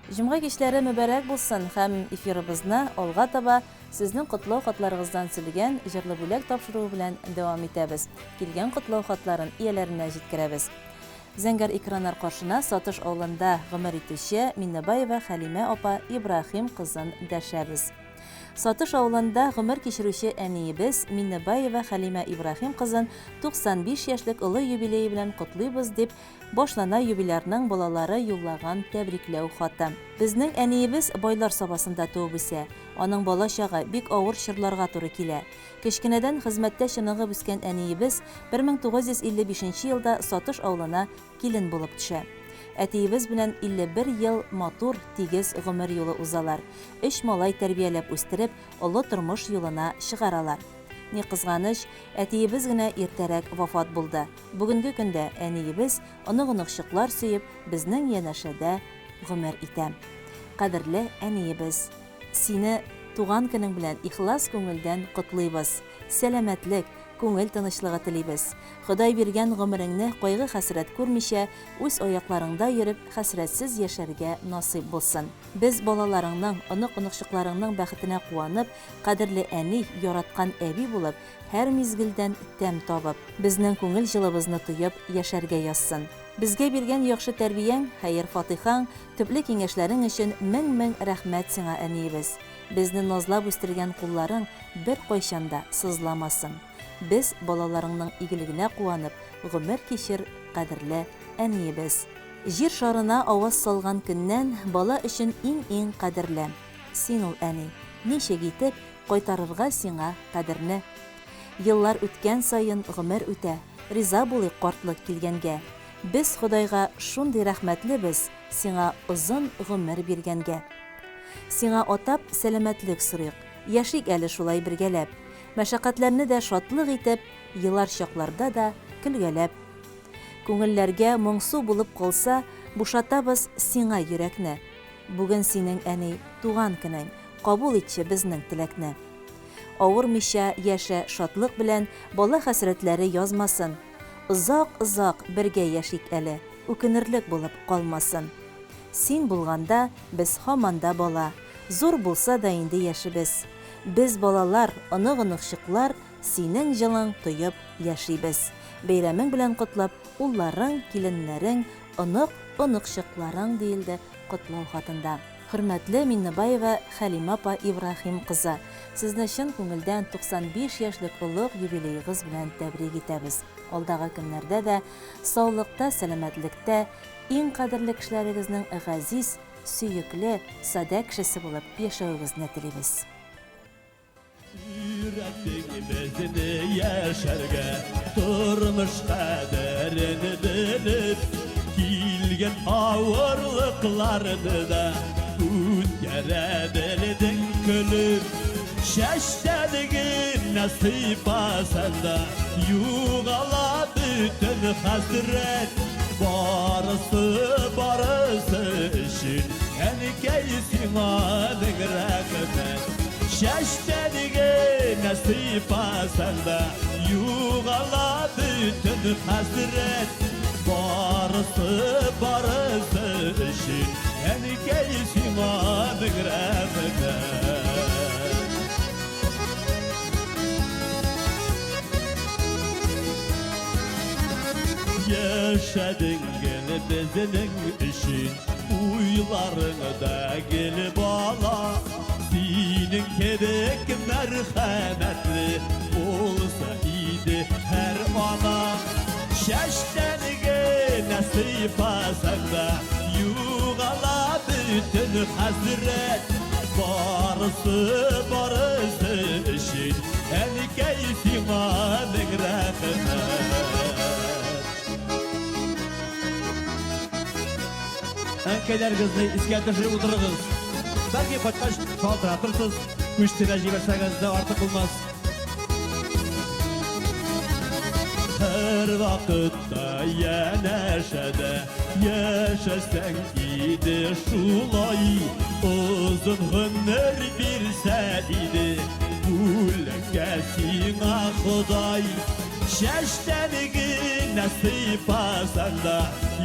Җомга кичләре мөбарәк булсын һәм эфирыбызны алга таба сезнең котлау хатларыгыздан төзелгән Җырлы бүләк тапшыруы белән дәвам итәбез. Килгән котлау хатларын ияләренә җиткерәбез. Зәңгәр экраннар каршына Сатыш авылында гомер итүче Миннебаева Хәлимә апа Ибраһим кызын дәшәбез. Сатыш авылында гомер кичерүче әниебез Миннебаева Хәлимә Ибраһим кызын 95 яшьлек олы юбилее белән котлыйбыз, дип башлана юбилярның балалары юллаган тәбрикләү хаты. Безнең әниебез Байлар Сабасында туып үсә. Аның бала чагы бик авыр чорларга туры килә. Кечкенәдән хезмәттә чыныгып үскән әниебез 1955 нче елда Сатыш авылына килен булып төшә. Әтиебез белән 51 ел матур, тигез гомер юлы узалар. Өч малай тәрбияләп үстереп, олы тормыш юлына чыгаралар. Ни кызганыч, әтиебез генә иртәрәк вафат булды. Бүгенге көндә әниебез онык-оныкчыклар сөеп, безнең янәшәдә гомер итә. Кадерле әниебез! Сине туган көнең белән ихлас күңелдән котлыйбыз! Сәламәтлек, күңел тынычлыгы телибез. Ходай биргән гомереңне кайгы-хәсрәт күрмичә, үз аякларыңда йөреп, хәсрәтсез яшәргә насыйп булсын. Без балаларыңның, онык-оныкчыкларыңның бәхетенә куанып, кадерле әни, яраткан әби булып, һәр мизгелдән тәм табып, безнең күңел җылыбызны тоеп яшәргә язсын. Безгә биргән яхшы тәрбияң, хәер-фатыйхаң, төпле киңәшләрең өчен мең-мең рәхмәт сиңа, әниебез. Безне назлап үстергән кулларың беркайчан да сызламасын. Без, балаларыңның игелегенә куанып, гомер кичер, кадерле әниебез. Җир шарына аваз салган көннән бала өчен иң-иң кадерле. Син ул, әни. Ничек итеп кайтарырга сиңа кадерне? Еллар үткән саен гомер үтә, Риза булыйк картлык килгәнгә. Без Ходайга шундый рәхмәтлебез Сиңа озын гомер биргәнгә. Сиңа атап сәламәтлек сорыйк, Яшик әле шулай бергәләп. Мәшәкатьләрне дә шатлык итеп, Елар чакларда да көлгәләп. Күңелләргә моңсу булып калса, Бушатабыз сиңа йөрәкне. Бүген синең, әни, туган көнең, Кабул итче безнең теләкне. Авырмыйча яшә шатлык белән, Бала хәсрәтләре язмасын. Озак-озак бергә яшик әле, Үкенерлек булып калмасын. Син булганда, без һаман да бала, Зур булса да инде яшебез. Без балалар, онык-оныкчыклар Синең җылың тоеп яшибез. Бәйрәмең белән котлап, улларың, киленнәрең, онык, оныкчыкларың, диелде котлау хатында. Хөрмәтле Миннебаева Хәлимә апа Ибраһим кызы, сезне чын күңелдән 95 яшьлек олуг юбилеегыз белән тәбрик итәбез. Алдагы көннәрдә дә саулыкта, сәламәтлектә, иң кадерле кешеләрегезнең газиз, сөекле, садә кешесе булып яшәвегезне телибез. Өйрәттең безне яшәргә, тормыш кадерен белеп, килгән авырлыкларны да үткәрә белдең көлеп. Чәчтән генә сыйпасаң да, югала бөтен хәсрәт. Барысы, барысы өчен, әнкәй, сиңа мең рәхмәт. Чәчтән генә сыйпасаң да, югала бөтен хәсрәт. Барысы, барысы өчен, әнкәй, сиңа мең рәхмәт. Яшәдең гел безнең өчен, уйларың да гел бала. Синең кебек мәрхәмәтле булса иде һәр ана. Чәчтән генә сыйпасаң да, югала бөтен хәсрәт. Барысы, барысы өчен, әнкәй, сиңа мең рәхмәт. Әнкәйләрегезне искә төшереп утырыгыз. Бәлки кайткач шалтыратырсыз, күчтегә җибәрсәгез дә артык булмас. Һәр вакытта янәшәдә яшәсәң иде шулай, озын гомер бирсә иде бүләккә сиңа Ходай. Чәчтән генә сыйпасаң да,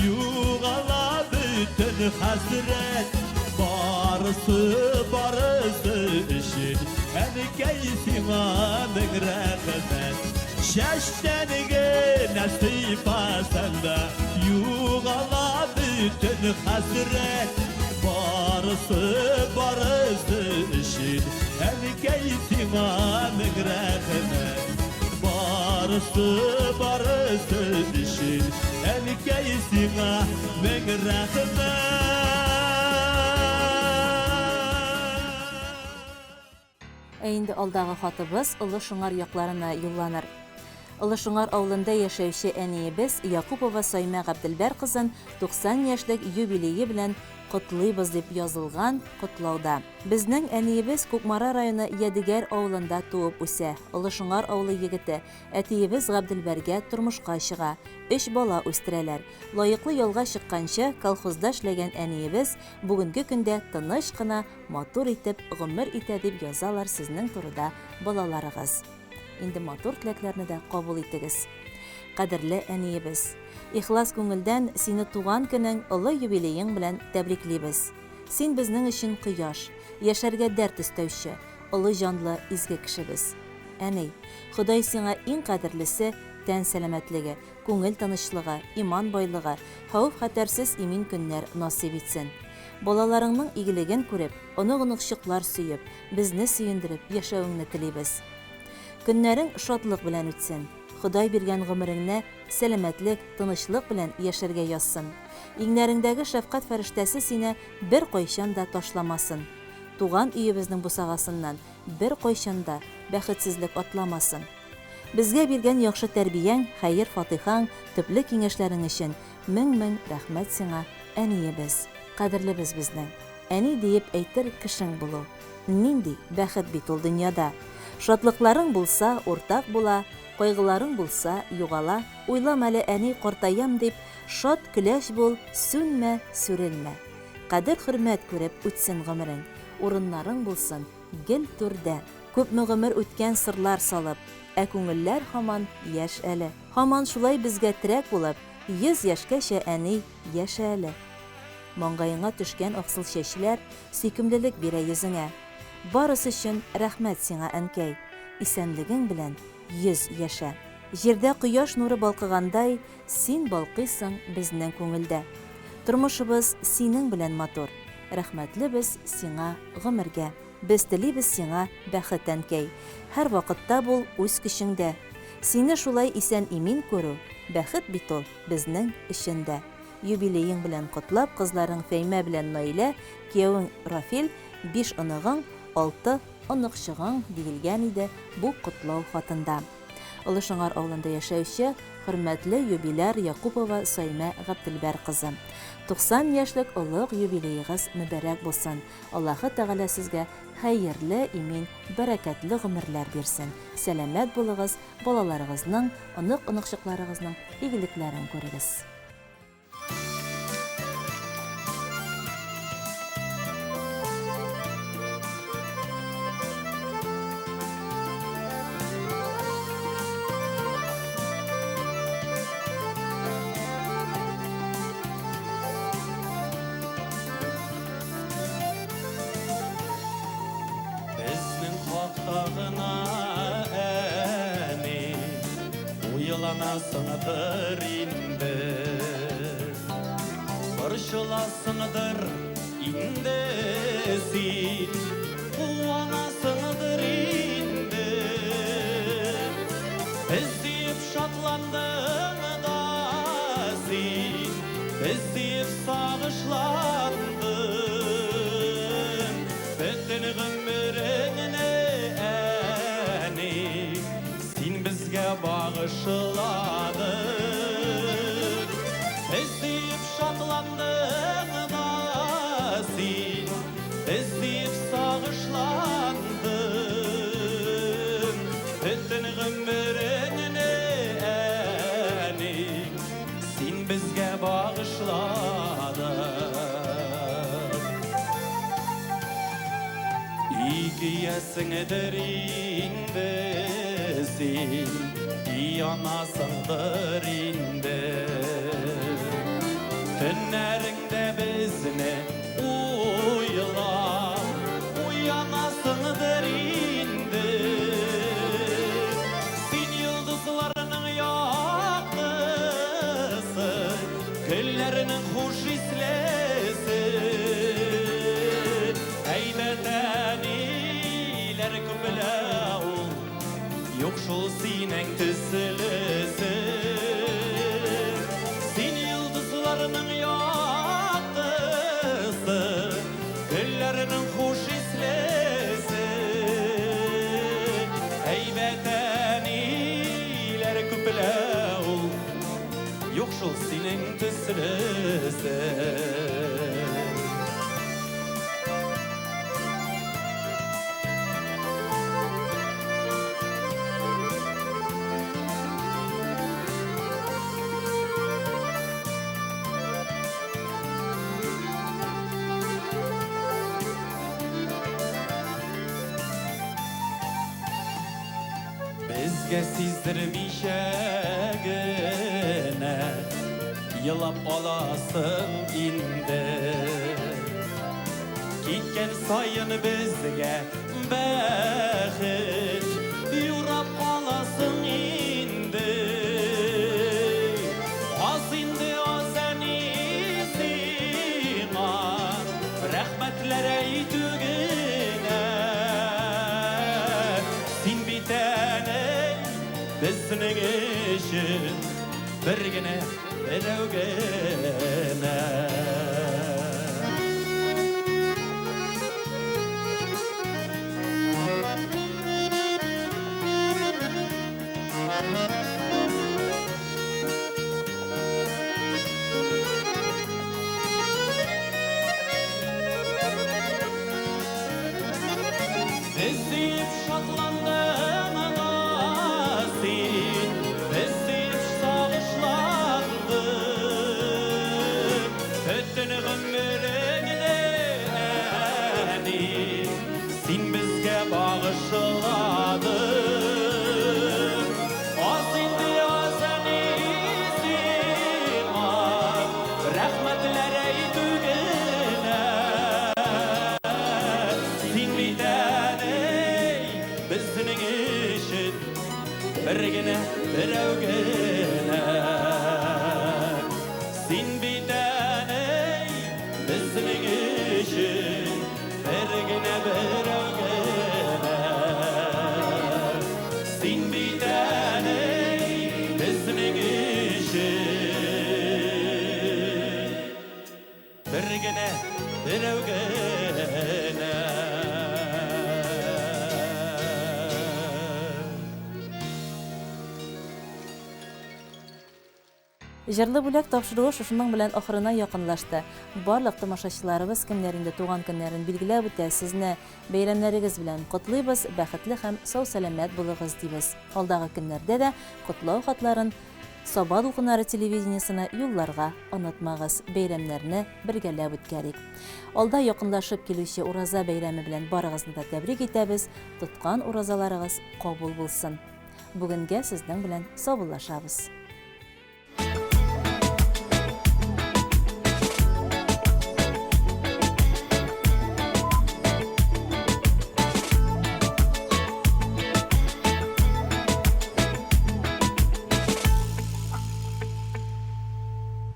югала бөтен хәсрәт. Барысы, барысы өчен әнкәй сиңа мең рәхмәт. Чәчтән генә сыйпасаң да, югала бөтен хәсрәт. Барысы, барысы өчен әнкәй сиңа мең рәхмәт. Барысы, барысы өчен әнкәй сиңа мең рәхмәт. Ә инде алдагы хатыбыз Олы Шыңар якларына юлланыр. Олы Шыңар авылында яшәүче әниебез Якупова Саймә Габделбәр кызын 90 яшьлек юбилее белән котлыйбыз дип язылган котлауда. Безнең әниебез Кукмара районы Ядегәр авылында туып үсә. Олы Шыңар авылы егете, әтиебез Габделбәргә тормышка чыга. Өч бала үстерәләр. Лаеклы ялга чыкканчы колхозда эшләгән әниебез бүгенге көндә тыныч кына Матур итеп гомер итә дип язалар сезнең турыда балаларыгыз. Инде матур теләкләрне дә кабул итегез. Кадерле әниебез! Ихлас күңелдән сине туган көнең, олы юбилеең белән тәбриклибез. Син безнең өчен кояш, яшәргә дәрт өстәүче, олы җанлы изге кешебез. Әни, Ходай сиңа иң кадерлесе, тән сәламәтлеге, күңел тынычлыгы, иман байлыгы, хәвеф-хәтәрсез имин көннәр насыйп итсен. Балаларыңның игелеген күреп, онык-оныкчыклар сөеп, безне сөендереп яшәвеңне телибез. Көннәрең шатлык белән үтсен. Ходай биргән гомереңне сәламәтлек, тынычлык белән яшәргә язсын. Иңнәреңдәге шәфкать фәрештәсе сине беркайчан да ташламасын. Туган өебезнең бусагасыннан беркайчан да бәхетсезлек атламасын. Безгә биргән яхшы тәрбияң, хәер-фатыйхаң, төпле киңәшләрең өчен мең-мең рәхмәт сиңа, әниебез! Кадерлебез безнең! Әни диеп әйтер кешең булу, нинди бәхет бит ул дөньяда! Шатлыкларың булса, уртак була, кайгыларың булса, югала. Уйлама әле, әни, картаям дип, шат, көләч бул, сүнмә, сүрелмә. Кадер-хөрмәт күреп үтсен гомерең, урыннарың булсын гел түрдә. Күпме гомер үткән сырлар салып. Ә күңелләр һаман яшь әле. Һаман шулай безгә терәк булып, 100 яшькәчә, әни, яшә әле. Маңгаеңа төшкән аксыл чәчләр сөйкемлелек бирә йөзеңә. Барысы өчен рәхмәт сиңа, әнкәй. Исәнлегең белән 100 яшә. Җирдә кояш нуры балкыгандай, син балкыйсың безнең күңелдә. Тормышыбыз синең белән матур. Рәхмәтле без сиңа гомергә. Без телибез сиңа бәхет, әнкәй. Һәрвакытта бул үз көчеңдә. Сине шулай исән-имин күрү, бәхет бит ул безнең өчен дә. Юбилеең белән котлап, кызларың Фәймә белән Наилә, киявең Рафил, биш оныгың, алты оныкчыгың, диелгән иде бу котлау хатында. Олы Шыңар авылында яшәүче хөрмәтле юбиляр Якупова Саймә Габделбәр кызы. 90 яшьлек олуг юбилеегыз мөбарәк булсын! Аллаһы Тәгалә сезгә хәерле, имин, бәрәкәтле гомерләр бирсен. Сәламәт булыгыз, балаларыгызның, онык-оныкчыкларыгызның игелекләрен күрегез. Безнең хакта гына әни Уйланасыңдыр инде Борчыласыңдыр инде син Куанасыңдыр инде Без диеп шатландың да син, Без диеп сагышландың. Бөтен гомереңне, әни, Син безгә багышладың. Без диеп шатландың да син, Без диеп сагышландың. Бөтен гомереңне, әни, син безгә багышладың. Ике ясеңдер инде син, Янасыңдыр инде. Төннәреңдә безне уйлап. бөтенесе. Безгә сиздермичә генә елап аласың инде. Киткән саен безгә бәхет юрап каласың инде. Аз инде аз әни сиңа рәхмәтләр әйтү генә. Син бит әни безнең өчен бер генә берәү генә. Без дип шатландың да син, без дип сагышландың. Бөтен гомереңне, әни, син безгә багышладың. Аз инде аз әни сиңа, рәхмәтләр әйтү генә. Син бит әни безнең өчен бер генә берәү генә. Син бит әни безнең өчен бер генә берәү генә. Син бит әни безнең өчен бер генә берәү генә. Җырлы бүләк тапшыруы шушының белән ахырына якынлашты. Барлык тамашачыларыбыз кемнәр инде туган көннәрен билгеләп үтә, сезне бәйрәмнәрегез белән котлыйбыз, бәхетле һәм сау-сәламәт булыгыз дибез. Алдагы көннәрдә дә котлау хатларын Саба дулкыннары телевидениесенә юлларга онытмагыз. Бәйрәмнәрне бергәләп үткәрик. Алда якынлашып килүче Ураза бәйрәме белән барыгызны да тәбрик итәбез. Тоткан уразаларыгыз кабул булсын. Бүгенгә сезнең белән саубуллашабыз.